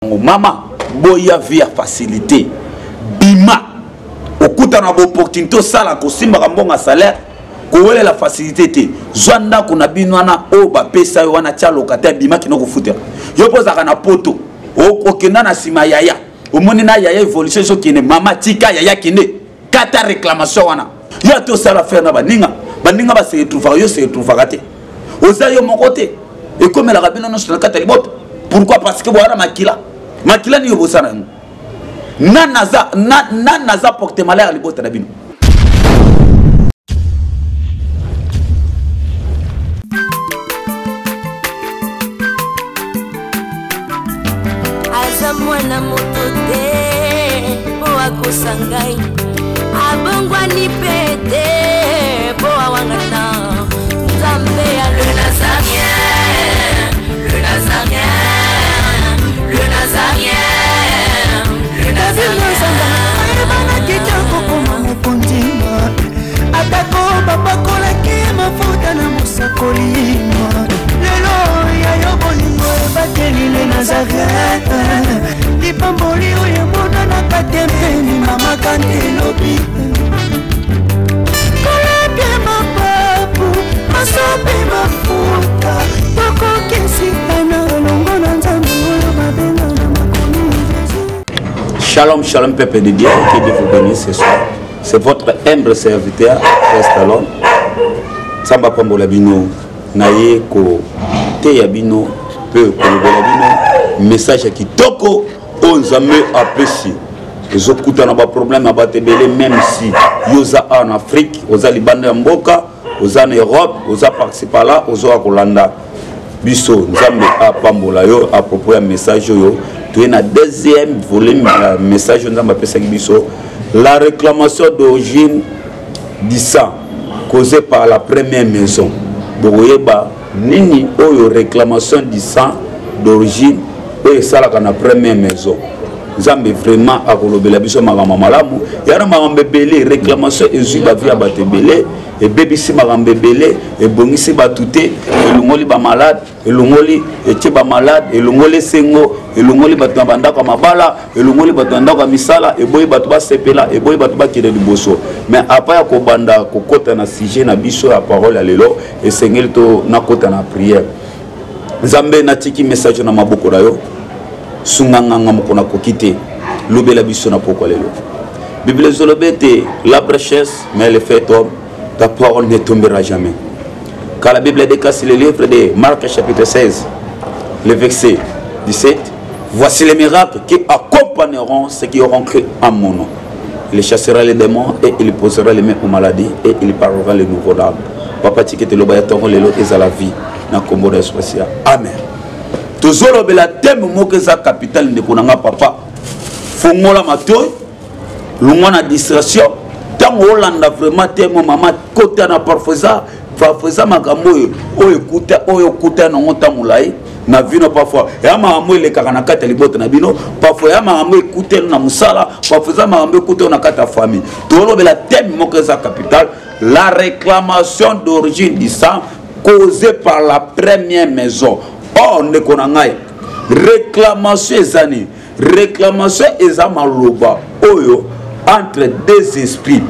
Mama boya vie ya facilité bima okutana ba opportunité osala kosimbaka mbongo ya salaire kowelela facilité te zwa ndako na bino wana oyo bapesa yo wana tia locataire bima kino kofutela yo mpo ozalaka na poto okenda na nsima yaya omoni na yaya évolution ezokende mama tika yaya kende kata réclamation wana yo ata osala affaire na baninga baninga base retrouvaka yo se retrouvaka te oza yo moko te ekomelaka bino nyonso na kati ya libota pourquoi parce que boya na makila makila nini bosala yango nani aza nani aza porte malheur ya libota na bino. Aza mwana moto te mpo akosa ngai, abongwani mpe te mpo awangana Nzambe ya le Nazarien, le Nazarien, le Nazarien, le Nazarien. Ayebanaki te kokoma mokonzi, atako bapakolaki mafuta na mosakoli. Lelo ya yo bolingo ebateli le Nazareth, lipamboli oyo emonanaka te mpeni mama kantelobi kolapie mapapu masopi mafuta tokokesitana elongo na Nzambe oyo babenga na makomi. Shalom, shalom, peuple de Dieu, que Dieu vous bénisse ce soir. C'est votre humble serviteur, Frère Stallone. Nzambe apambola bino na ye koteya bino mpe kolobela bino message ya kitoko oyo Nzambe apesi. Ezokutana baproblème ya bato ebele, même si yo oza awa na Afrique, oza libanda ya mboka, oza na Europe, oza par-ci par-là, ozoka kolanda biso. Nzambe apambola yo. À propos ya message oyo toye na deuxième volume ya message oyo Nzambe apesaki biso, la réclamation d'origine du sang causée par la première maison. Bokoyeba nini oyo réclamation du sang d'origine oyo esalaka na première maison. Nzambe vraiment akolobela biso makambo malamu yana makambo ebele. Réclamation ezwi bavi ya bato ebele, ebebisi makambo ebele, ebongisi bato te, elongoli bamalade, elongoli etie bamalade, elongoli esengo, elongoli bato na bandako ya mabala, elongoli bato na ndako ya misala, eboyi bato basepela, eboyi bato bakende liboso. Mais apa ya kobanda kokɔta na sujet na biso ya parole ya lelo, esengeli to nakɔta na prière. Nzambe, natiki message na maboko na yo, sunga nganga moko nakoki te, lobela biso na pokwa lelo. Bible ezoloba ete la prêchesse mais le fait homme, ta parole ne tombera jamais. Car la Bible déclare sur le livre de Marc chapitre 16, le verset 17, voici les miracles qui accompagneront ceux qui auront cru en mon nom. Il chassera les démons et il posera les mains aux maladies et il parlera les nouveaux d'âme. Papa tika ete loba ya ntongo lelo eza la vie na kombo na Yesu Masiya. Amen. Tozolobela thème moko eza capital. Ndeko na nga papa, fongola matoi, longwa na distraction ntango olanda vraiment thème. Mama, kota na parfois eza parfois eza makambo oyo oyo ekuta oyo okuta nango ntango molai na vino. Parfois eya makambo elekaka na kati ya libota na bino, parfois eya makambo ekuteli na mosala, parfois eza makambo ekuteli na kati ya famille. Tolobela thème moko eza capital, la réclamation d'origine du sang causée par la première maison. Or ndeko na ngai, réclamation eza nini? Réclamation eza maloba oyo entre deux esprits,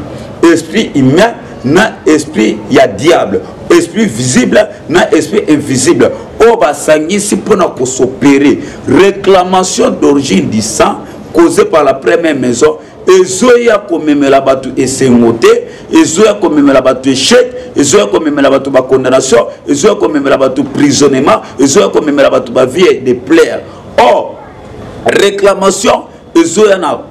esprit humain na esprit ya diable, esprit visible na esprit invisible, oyo basangisi mpona kosopere. Réclamation d'origine du sang causée par la première maison ezoya komemela bato esengo te, ezoya komemela bato échec, ezoya komemela bato bacondamnation, ezoya komemela bato prisonnement, ezoya komemela bato bavie de plaire. Or réclamation ezoya na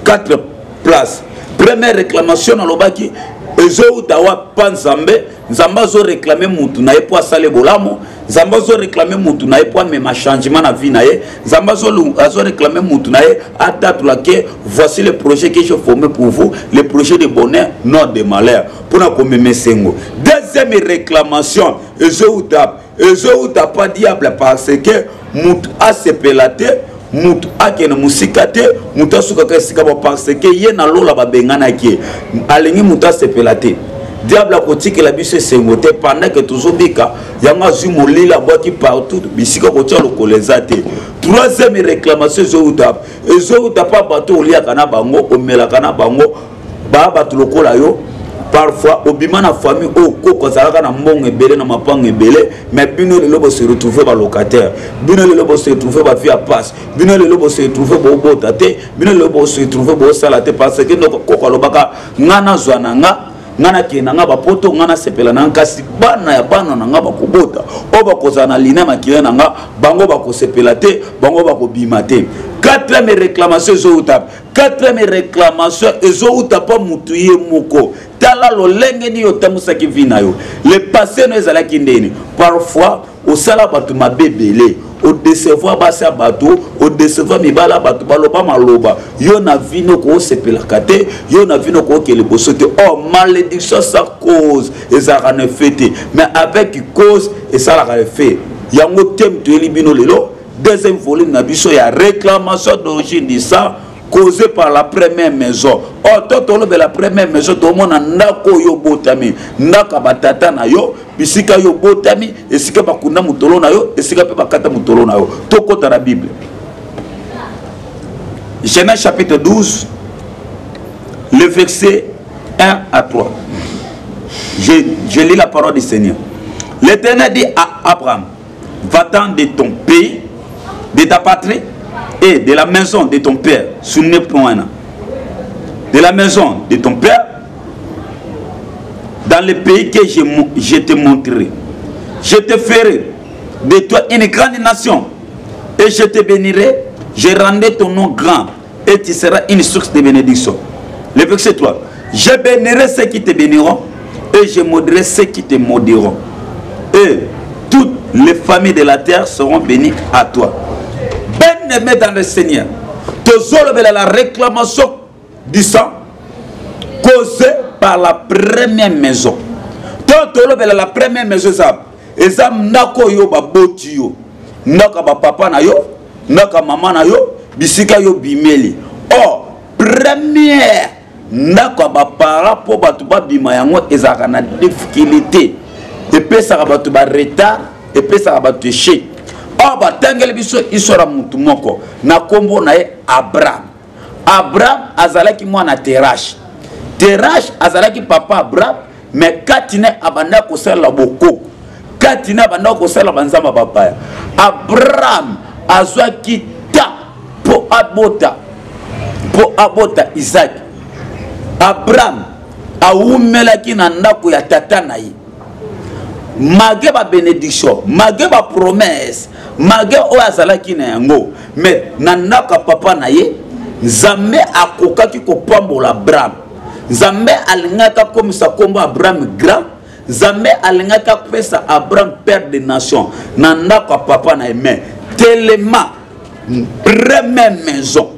quatre places. Première réclamation nalobaki ezowuta wa pa Nzambe. Nzambe azoréclame mutu na ye mpo asale bolamu. Nzambe azoréclame mutu na ye mpo amema changement na vie na ye. Nzambe azoréclame mutu na ye atatola ke voici le projet que je formé pour vous, le projet de bonheur, non de malheur, mpona komema esengo. Deuxième réclamation ezowuta pa diable, parce que mutu asepela te, mutu akende mosika te, mutu asukaka esika bo, parce que ye na lola babenganaki ye, alingi mutu asepela te. Diable akotikela biso esengo te pendant que tozobika. Yango azwi molili abwaki partout, bisika kotia lokolo eza te. Troisième réclamation ezowuta, ezowuta mpa bato oliaka na bango, omelaka na bango, baa bato lokola yo. Parfois obima na famille oyo koko azalaka na mbongo ebele na mapango ebele, mais bino lelo bose retrouve balocataire, bino lelo bose retrouve bavie ya passe, bino lelo bose retrouve bobota te, bino lelo bose retrouve bosala te, parce que ndoko koko alobaka nga nazwa na nga, nga nakende na nga bapoto, nga nasepela na nga, kasi bana ya bana na nga bakobota oyo bakozala na lina makila na nga, bango bakosepela te, bango bakobima te. Quatrième réclamation ezowuta, quatrième réclamation ezowuta mpo motu ye moko. Tala lolenge nini otambusaki vie na yo, le passé no ezalaki ndeni. Parfois osala bato mabe ebele, odecevoir basi ya bato, odecevoir mibala ya bato, baloba maloba yo na vie no koosepelaka te, yo na vie no kookende liboso te. Or malédiction sans cause ezalaka na effet te, mais avec cause esalaka effet. Yango thème toyeli bino lelo, deuxième volume na biso ya réclamation d'origine du sang causée par la première maison. Or to tolobela première maison, tomona ndako oyo obotami, ndako ya batata na yo, bisika yo obotami, esika bakunda motolo na yo, esika mpe bakata motolo na yo. Tokota na Bible, Genèse chapitre 12, le verset 1 à 3. Je lis la parole du Seigneur. L'Éternel dit à Abraham: va-t'en de ton pays, de ta patrie et de la maison de ton père. Souvenez point un. De la maison de ton père, dans le pays que je te montrerai. Je te ferai de toi une grande nation et je te bénirai, je rendrai ton nom grand et tu seras une source de bénédiction. Le verset 3. Je bénirai ceux qui te béniront et je maudirai ceux qui te maudiront. Et toutes les familles de la terre seront bénies à toi. Bien-aimé dans le Seigneur, tozolobela la réclamation du sang causée par la première maison. To tolobela la première maison, eza eza ndako oyo baboti yo, ndako ya bapapa na yo, ndako ya mama na yo, bisika yo bimeli. Or première ndako ya bapara mpo bato babima yango ezalaka na difficulté, epesaka bato ba retard, epesaka bato échec. Or batangeli biso histoire ya motu moko na nkombo na ye Abraham. Abraham azalaki mwana Terash. Terash azalaki papa Abraham, mais kati na abanda kosalela bokoko, kati na abanda kosalela banzamba bapaya. Abraham azwaki ta mpo abota, mpo abota Isaac. Abraham awumelaki na ndako ya tata na ye, malgré ba bénédiction, malgré ba promesse, malgré oyo azalaki na yango, mais na ndako ya papa na ye, Nzambe akokaki kopambola Abraham. Nzambe alingaki akomisa nkombo Abraham grand. Nzambe alingaki apesa Abraham père de nation na ndako ya papa na ye, mais telema première maison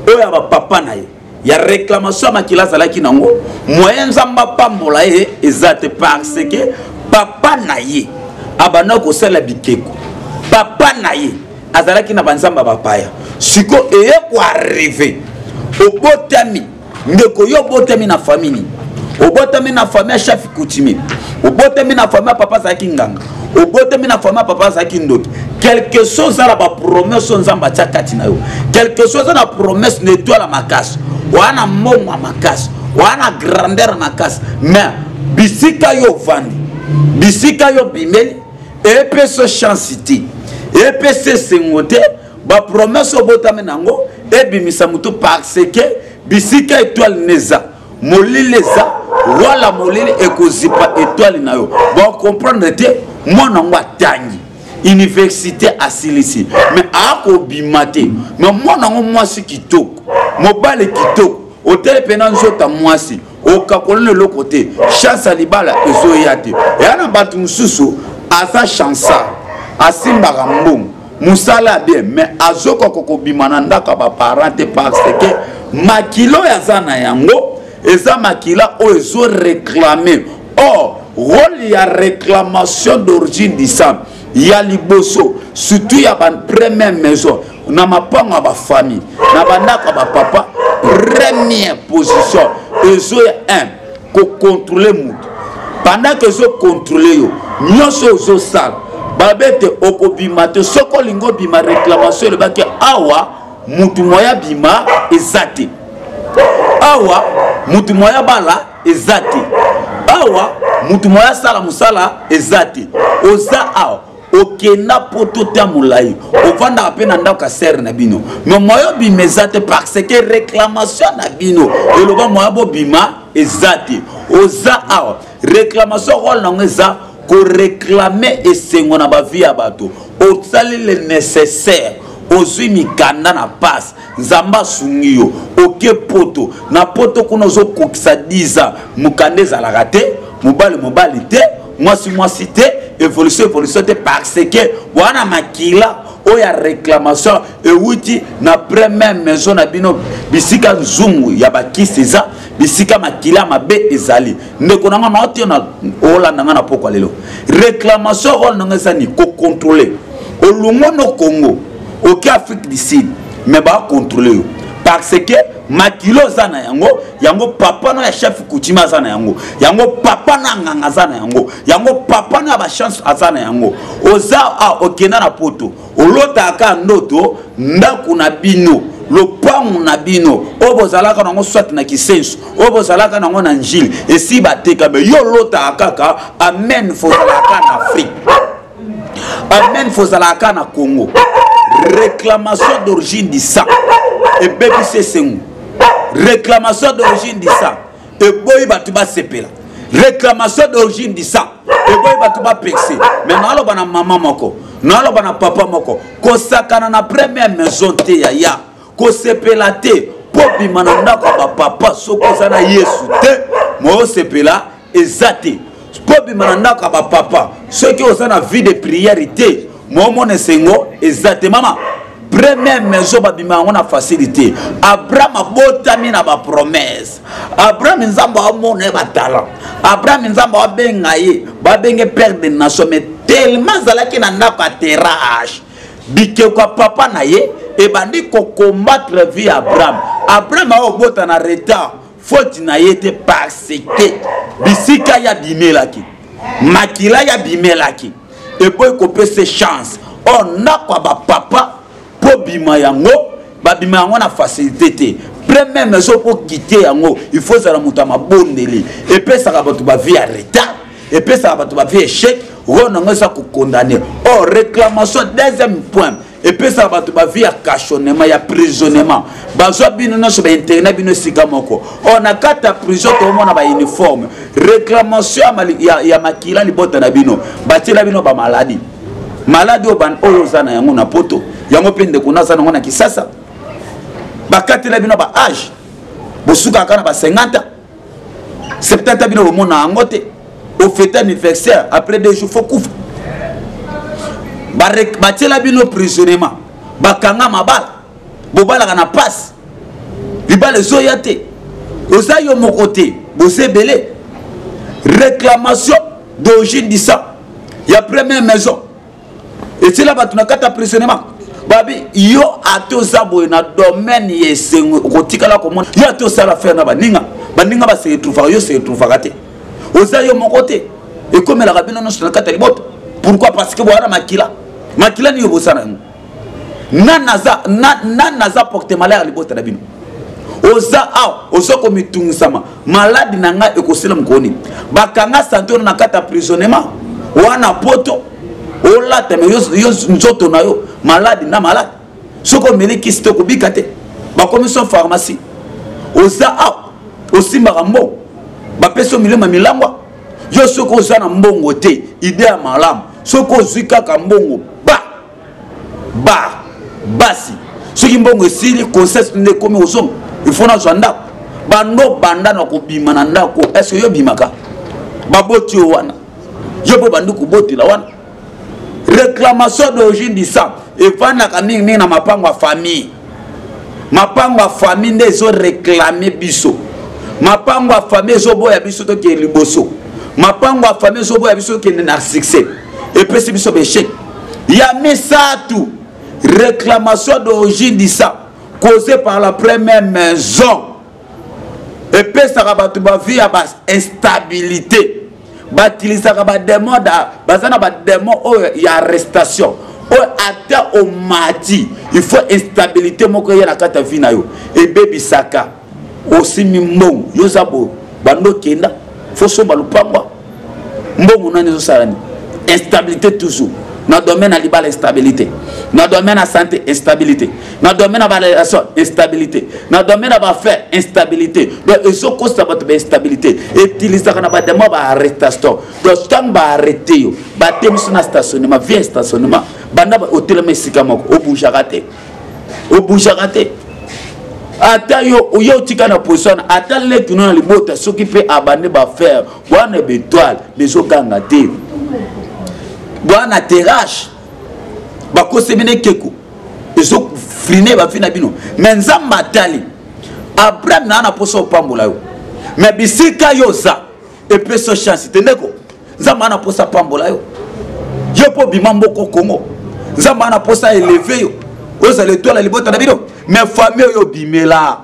oyo ya bapapa na ye ya réclamation ya makila azalaki nango, moyen Nzambe apambola ye eza te, parce que papa na ye abanda kosala bikeko, papa na ye azalaki na banzambe ya bapaya. Siko eye koarrive, obotami ndeko, yo obotami na famille nini? Obotami na famille ya chef coutumier, obotami na famille ya papa azalaki nganga, obotami na famille ya papa azalaki ndoki. Quelque chose eza na bapromesse oyo Nzambe atia kati na yo, quelque chose eza na promesse na etoile ya makasi, oya na mbongo ya makasi, oya na grandeur ya makasi, mais bisika yo ovandi, bisika yo bimeli, epesa chance te, epesa esengo te. Bapromese obotami nango ebimisa motu, parce que bisika etoile neza molili eza wala molili ekozipa etoile na yo. Bakomprendre te, mwana yango atangi université asilisi, mais akobima te. Mais mwana yango mwasi kitoko, mobali kitoko, otele mpena nzota mwasi, okakola na eloko te, chance ya libala ezoya te. Eya na bato mosusu aza chansard, asimbaka mbongo, mosala ya bien, mais azokoka kobima na ndako ya baparent te, parce que makila oyo aza na yango eza makila oyo ezoreklame. Or role ya réclamation d'origine du sang ya liboso, surtout ya ba première maison na mapango ya bafamille, na bandako ya bapapa, première position ezoya 1 kocontrole motu. Pendant que ezocontrole yo nyonso ozosala, balobi ete okobima te. Soki olingi obima, réclamation elobaki awa mutu moya bima eza te, awa mutu moya bala eza te, awa mutu moya asala mosala eza te. Oza awa, okenda poto ta molai, ovandaka mpe na ndako ya sere na bino, me moya obima eza te, parce que réclamation na bino eloba moya bobima eza te. Oza awa, réclamation role nango eza koreklame esengo na bavie ya bato. Osali le nécessaire, ozwi mikanda na passe, Nzambe asungi yo, oke poto. Na poto kuna ozokokisa 10 ans, mokanda ezalaka te, mobali mobali te, mwasi mwasi te, évolution évolution te, parce que wana makila oyo ya réclamation ewuti na première maison na bino, bisika nzungu ya bakisi eza, bisika makila mabe ezali. Ndeko na nga, naotie na olanda nga na pokwa lelo, réclamation role na nga eza ni kocontrole. Olongo no Congo, oke Afrique du Sud, mais bacontrole yo parce que makilo oza na yango, yango papa no ya chef coutume aza na yango, yango papa na nganga aza na yango, yango papa no ya bachance aza na yango. Oza a okenda na poto, olotaka ndoto ndako na bino, lopango na bino oyo bozalaka nango soit na Kisenso, oyo bozalaka nango na Njili, esi bateka. Me yo olotaka kaka amen, fozalaka na Afrique, amen, fozalaka na Congo. Réclamation d'origine du sang ebebisi esengo. Réclamation d'origine du sang eboyi bato basepela. Réclamation d'origine du sang eboyi bato bapekse. Me naloba na mama moko, naloba na papa moko, kosakana na première maison te, yaya, kosepela te mpo bima na ndako ya bapapa. Soki oza na Yesu te, moyosepela eza te mpo bima na ndako ya bapapa. Soki oza na vie de prière te, moomona esengo eza te. Mama, première maison babima yango na facilité. Abraham abotami na bapromese. Abraham, Nzambe amona ye batalent. Abraham, Nzambe abenga ye, babenge père de nation, mais tellement azalaki na ndako ya terrage, bikeko ya papa na ye ebandi kokombattre vie ya Abraham. Abraham aobota na retard, faute na ye te, parce que bisika ye abimelaki, makila ye abimelaki eboyi kopesa chance. Or ndako ya bapapa, mpo bima yango, babima yango na facilité te. Première maison, mpo kite yango, il faut ezala moto ya mabondeli. Epesaka bato bavie ya retard, epesaka bato bavie échec. Role nango eza kokondane. Or réclamation, deuxième point, epesaka bato bavie ya cachonnement, ya prisonnement. Bazwa bino nyonso, bainterne bino esika moko. Or na kati ya prison toomona bauniforme. Réclamation ya makila libota na bino, batiela bino bamaladi, maladi oyo oza na yango na poto, yango mpe ndeko naza nango na Kisasa. Bakatela bino ba age, bosukaka na ba 50 ans, 70, bino bomona yango te. Ofete anniversaire, après 2 jours fo kufa. Batiela bino prisonnement, bakanga mabala, bobalaka na pasi, libala ezoya te. Oza yo moko te, boza ebele. Réclamation d'origine du sang ya première maison etiela bato na kati ya prisonnement. Babi yo ata oza boye na domaine ya esengo, okotikala komona yo ata osala affaire na baninga, baninga base retrouvaka, yo se retrouvaka te. Oza yo moko te, ekomelaka bino nyonso na kati ya libota. Pourquoi? Parce que bowana makila, makila nini bosala yango? Nani aza porte malheur ya libota na bino? Oza awa, oza komitungisama, maladi na ngai ekosila mokolo nini? Bakanga sante wana na kati ya prisonnement wana poto, olata me yo nzoto na yo maladi na maladi. Soki omeli kisi te, okobika te. Bakomi so pharmacie. Oza awa, osimbaka mbongo, bapesi yo milema milangwa. Yo soki oza na mbongo te, ide ya malamu, soki ozwi kaka mbongo ba ba basi, soki mbongo esili, conscience nde ekomi kozonga, ifo nazwa ndako. Bando banda na kobima na ndako, estce yo obimaka? Baboti yo wana, yo mpo bandi kobotela wana. Réclamation d'origine du sang efandaka mingimingi na mapango ya famille. Mapango ya famille nde ezoreklame biso. Mapango ya famille ezoboya biso tokende liboso. Mapango ya famille ezoboya biso tokende na succès, epesi biso baechec. Ya misato, réclamation d'origine du sang causée par la première maison epesaka bato bavie ya bainstabilité. Batilisaka bademon, baza na bademon oyo ya arrestation, oyo ata omati, il faut instabilité moko eya na kati ya vie na yo, ebebisaka. Osimbi mbongo, yo oza boye, bando okenda fo somba lopangwa, mbongo nani ezosala nini? Instabilité toujours na domaine ya libala, instabilité na domaine ya santé, instabilité na domaine ya barelation, instabilité na domaine ya baaffaire, instabilité. Donc ezokosa bato bainstabilité, etilisaka na bademo baarrestation. Donc ntango baarrete yo, batemisi na stationnement, via stationnement, banda otelema esika moko, obougeaka te, obougeaka te. Ata yo oye otika na position wana, ata leki no na libota, soki mpe abandi baaffaire bwana betoile, bezoganga te, bwana terrache, bakosi bino ekeko, ezofrine bavi na bino. Me Nzambe atali Abraham na na mposa opambola yo, me bisika yo oza epesi yo chance te. Ndeko, Nzambe ana mposa apambola yo, yo mpo obima mboko Kongo. Nzambe ana mposa eleve yo, ozala etoile ya libota na bino. Me famille oyo obimela,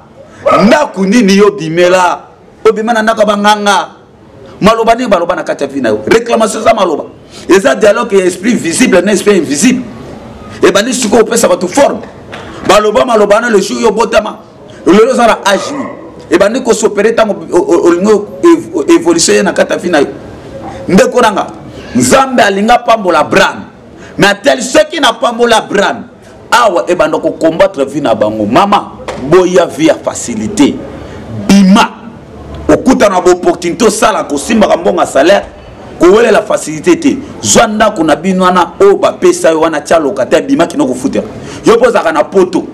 ndako nini yo obimela? Obima na ndako ya banganga. Maloba nini baloba na kati ya vie na yo? Réclamation eza maloba, eza dialogue ya esprit visible na esprit invisible. Ebandi sikoyo opesa bato forme. Baloba maloba wana le jour yo obotama. Lelo oza na age nini? Ebandi kosopere ntango olingi évolution ye na kati ya vie na yo. Ndeko nanga, Nzambe alingi apambola Abraham, me ateli soki napambola Abraham awa, ebanda kocombattre vie na bango. Mama, boya vie ya facilité, bima okutana baopportunité, osala kosimbaka mbongo ya salaire, kowelela facilité te. Zwa ndako na bino wana oyo bapesa yo wana, tia locataire, bima kino kofutela yo mpo ozalaka na poto.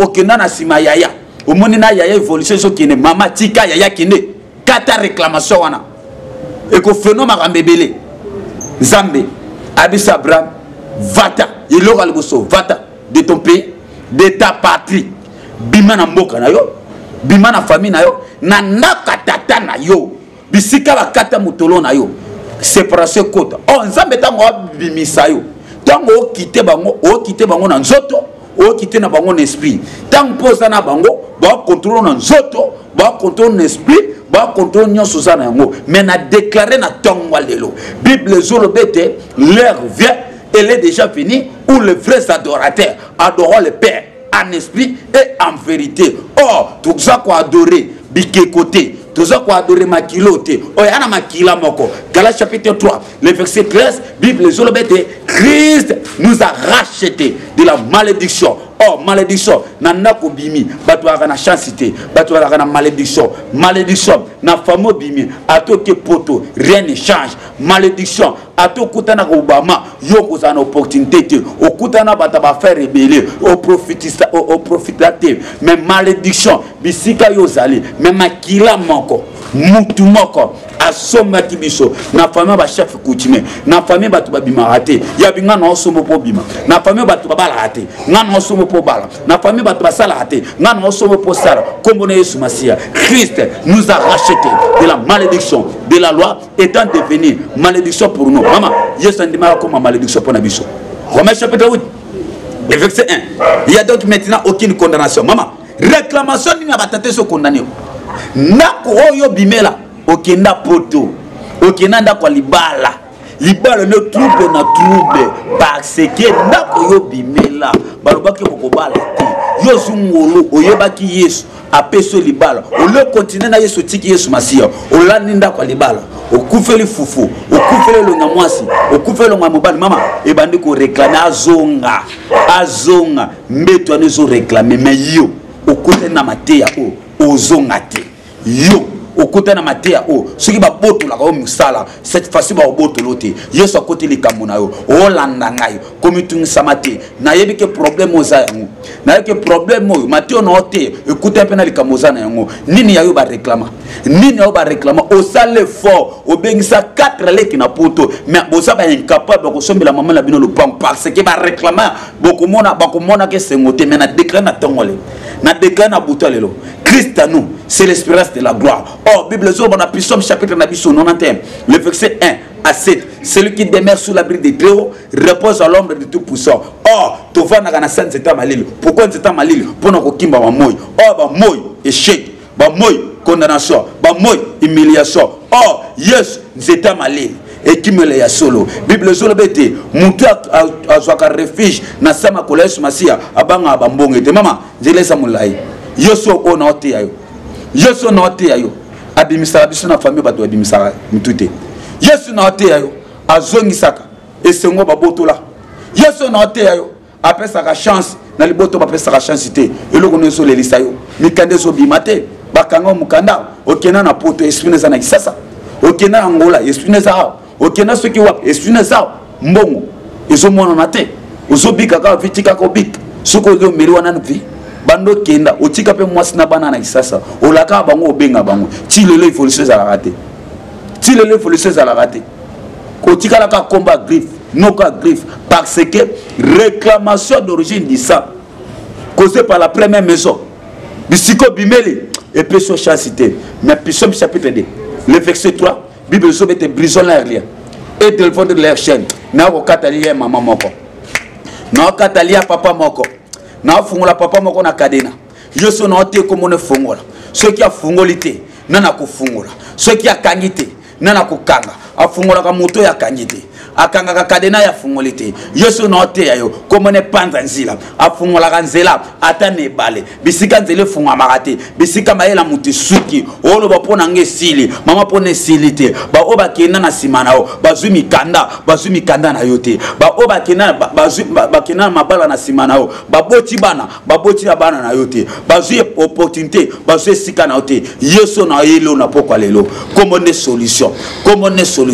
Okenda na nsima yaya, omoni na yaya évolution ezokende. Mama, tika yaya, kende kata réclamation wana, ekofeno makambo ebele. Nzambe abisa Abraham: vata, eloko ya liboso, vata de ton pays, de ta patrie, bima na mboka na yo, bima na famille na yo, na ndako ya tata na yo, bisika bakata motolo na yo, séparation ekota. O oh, Nzambe ntango abimisa yo, ntango okite bango, okite bango na nzoto, okite na bango na esprit. Ntango mpo oza na bango, bakontrole na nzoto, bakontrole na esprit, bakontrole nyonso oza na yango. Mais na déclare na ntongo ya lelo, Bible ezoloba ete l'heure vient, elle est déjà venue, où les vrais adorateurs adoreront le Père en esprit et en vérité. Or toza koadore bikeko te, toza koadore makilo te, oyo aya na makila moko. Galates chapitre 3, le verset 13, Bible ezoloba ete Christ nous a racheté de la malédiction. Or malédiction na ndako obimi, bato bazalaka na chance te, bato bazalaka na malédiction. Malédiction na famille obimi, ata oke poto, rien ne change. Malédiction, ata okutanaka Obama, yo okozala na opportunité te, okutana bato ya baaffaire ebele, oprofita te. Mais malédiction bisika yo ozali, me makila moko, mutu moko asombaki biso na famille bachef coutumier, na famille bato babimaka te, yabi nga na osombo mpo obima, na famille bato babalaka te, nga na osombo mpo obala, na famille bato basalaka te, nga na osombo mpo osala. Nkombo na Yesu Masiya, Christ nous a racheté de la malédiction de la loi, étant devenu malédiction pour nous. Mama, Yesu andimaka koma malédiction mpo na biso. Romains chapitre 8, le verset 1: il y a donc maintenant aucune condamnation. Mama, réclamation nini ya batata ezokondane yo? Ndako oyo obimela, okenda poto, okenda ndako ya libala, libala nde trouble na trouble, parce que ndako yo obimela, balobaki bokobala te. Yo ozwi ngolu, oyebaki Yesu apesi yo libala, olie continue na Yesu, otiki Yesu Masiya, olandi ndako ya libala, okufeli fufu, okufeli elonga mwasi, okufeli elonga ya mobali. Mama, ebandi koreklame, azonga, azonga. Mbeto wana ezoreklame, me yo okutani na mateya oyo, ozonga te. Yo okutani na mateya oyo, soki babotolaka yo mosala, cette fois-ci bakobotolo te. Yesu akoti likambo na yo. Olanda ngai, komitungisama te. Nayebi ke problème oza yango, nayebi ke problème oyo mateyo na yo te, ekutani mpe na likambo oza na yango. Nini ya yo bareklama? Nini ya yo bareklama? Osala effort, obengisa 4 leki na poto, mais boza baincapable ya kosombela mama na bino lopango, parce que bareklama bokomona, bakomonaka esengo te. Mais na déclare na ntongo lelo, na déclare na butu ya lelo, Christ à nous, c'est l'espérance de la gloire. Or Bible ezoloba na Psaume chapitre na biso 91, le verset 1 à 7: celui qui demeure sous l'abri de Très-Haut repose à l'ombre de tout puissant. Or tovandaka na sa nzete ya malili. Pourquoi nzete ya malili? Mpona kokimba bamoi. Or bamoi échec, bamoi condamnation, bamoi humiliation. Or Yesu nzete ya malili, ekimelo ya solo. Bible ezoloba ete moto azwaka refuge na sa makolo ya Yesu Masiya abangaka bambonge te. Mama, nzela eza molai. Yesu oyo na oteya yo, Yesu oyo na oteya yo abimisaka biso na famille, bato babimisaka mitu te. Yesu na oteya yo azongisaka esengo babotola. Yesu oyo na oteya yo apesaka chance na liboto bapesaka chance te. Eloko nini ezolelisa yo? Mikanda ezobima te, bakanga mokanda. Okenda na poto, esprit eza na Kisasa. Okenda na Angola, esprit eza awa. Okenda soki wapi, esprit eza awa. Mbongo ezomonana te, ozobika kaka vi, tika kobika. Soki oli omeli wana vi, bando okenda otika mpe mwasi na bana na Kisasa, olakaka bango, obenga bango. Ti lelo evolution ezalaka te, ti lelo evolution ezalaka te. Kotikala kaka komba griffe, noka griffe, parce que réclamation d'origine du sang causée par la première maison, bisika obimeli epesi yo chance te. Mais Psaume chapitre 2, le verset 3, Bible ezoba ete brisons leur lien et délivrons leur chaîne. Nakokata lia mama moko, nakokata lia papa moko, naofungola papa moko na kadena. Yo so nao te komona efongola. Soki afungoli te, nani akofungola? Soki akangi te, nani akokanga? Afungolaka moto oyo akangi te, akangaka kadena ya afungoli te. Yo so nao teya yo komona epanza nzila, afungolaka nzela ata na ebale, bisika nzela efungwamaka te, bisika mayela moto esuki. Oloba mpo na nga esili, mama, mpo na esili te. Baoyo bakenda na nsima na yo bazwi mikanda, bazwi mikanda na yo te. Baoyo bakenda, bakenda na mabala na nsima na yo baboti bana, baboti na bana na yo te. Bazwi opportunité, bazwi esika na yo te. Yesu na ye lelo na pokwa lelo, kombo nde solution, kombo nde solution.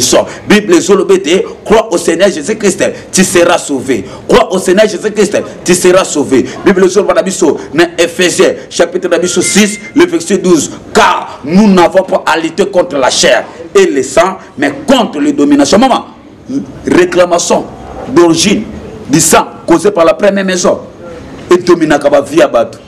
Bible ezoloba ete crois au Seigneur Jésus Christ, tu seras sauvé. Crois au Seigneur Jésus Christ, tu seras sauvé. Bible ezoloba na biso na Ephésiens chapitre na biso 6, le verset 12: car nous n'avons pas à lutter contre la chair et le sang, mais contre les dominations. Maman, réclamation d'origine du sang causée par la première maison edominaka bavie ya bato,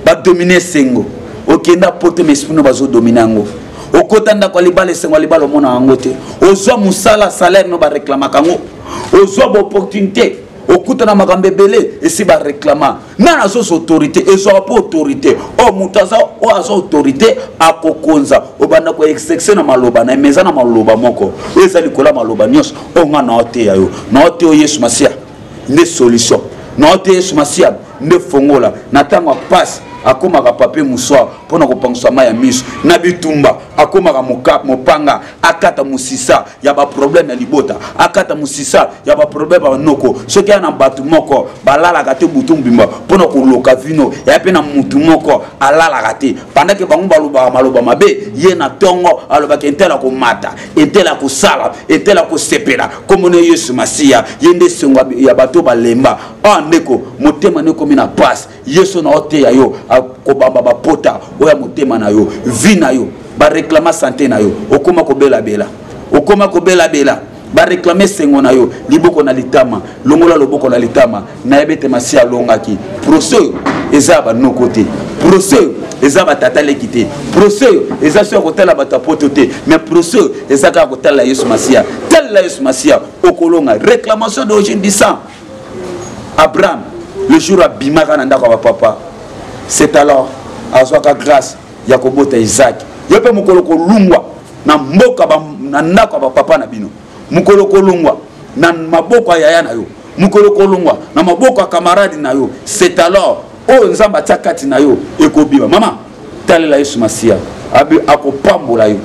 badomine esengo. Okenda poto, mais esprit no bazodomine yango. Okota ndako ya libala, esengo ya libala omona yango te. Ozwa mosala, salaire no bareklamaka yango. Ozwa baopportunité, okutana makambo ebele, esi bareklama. Nani azozwa autorité? Ezwaka mpo autorité oyo moto aza, oyo aza autorité akokonza. Obanda koexerce na maloba na ye, mais eza na maloba moko oyo eza likolo ya maloba nyonso. Oyo nga na oteya yo, na oteya oyo, Yesu Masiya nde solution. Na oteya Yesu Masiya nde fongola na ntango ya pasi. Akomaka papier mouchoir mpo na kopangisa mai ya miso. Na bitumba akomaka mopanga, akata mosisa ya baproblème ya libota, akata mosisa ya baproblème ya banoko. Soki aya na bato moko balalaka te butu mobimba mpo na koloka vino, ya mpe na mutu moko alalaka te pendant ke bango balobaka maloba mabe, ye na ntongo alobaka entela komata, entela kosala, entela kosepela. Komona Yesu Masiya, ye nde esengo ya bato balemba. Ah ndeko, motema nde ekomi na pasi. Yesu na oteya yo akobamba bapota oyo ya motema na yo, vi na yo. Bareklama sante na yo, okoma kobelabela, okoma kobelabela. Bareklame esengo na yo, liboko na litama, longola loboko na litama. Nayebi ete Masiya alongaki procès oyo. Eza ya banoko te procès oyo, eza batata leki te procès oyo, eza so ya kotala bato ya poto te, mais procès oyo eza kaka kotalela Yesu Masiya. Talela Yesu Masiya, okolonga. Réclamation d'origine du sang. Abraham, le jour abimaka na ndako ya bapapa, c'est alors azwaka grâce ya kobota Isaac. Yo mpe mokolo kolungwa na mboka, na ndako ya bapapa na bino, mokolo kolungwa na maboko ya yaya na yo, mokolo kolungwa na maboko ya camarade na yo, c'est alors oyo Nzambe atia kati na yo ekobima. Mama, talela Yesu Masiya, akopambola yo,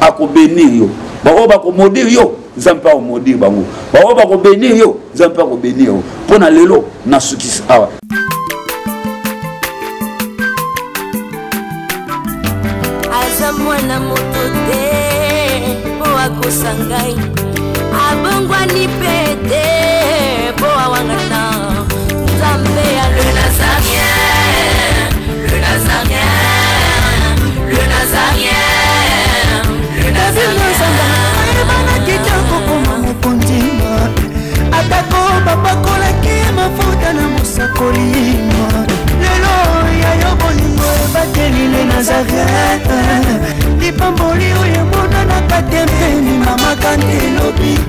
akobénir yo. Baoyo bakomaudire yo, Nzambe mpe akomaudire bango. Baoyo bakobénir yo, Nzambe mpe akobénir yo. Mpo na lelo nasukisi awa. Aza mwana moto te mpo akosa ngai, abongwani mpe te mpo awangana. Nzambe ya le Nazarien, le Nazarien, le Nazarien, le Nazarien. Ayebanaki te kokoma mokonzi, atako bapakolaki mafuta na mosakoli. Lelo ya yo bolingo ebateli le Nazareth, lipamboli oyo emonanaka te mpeni mama kantelobi.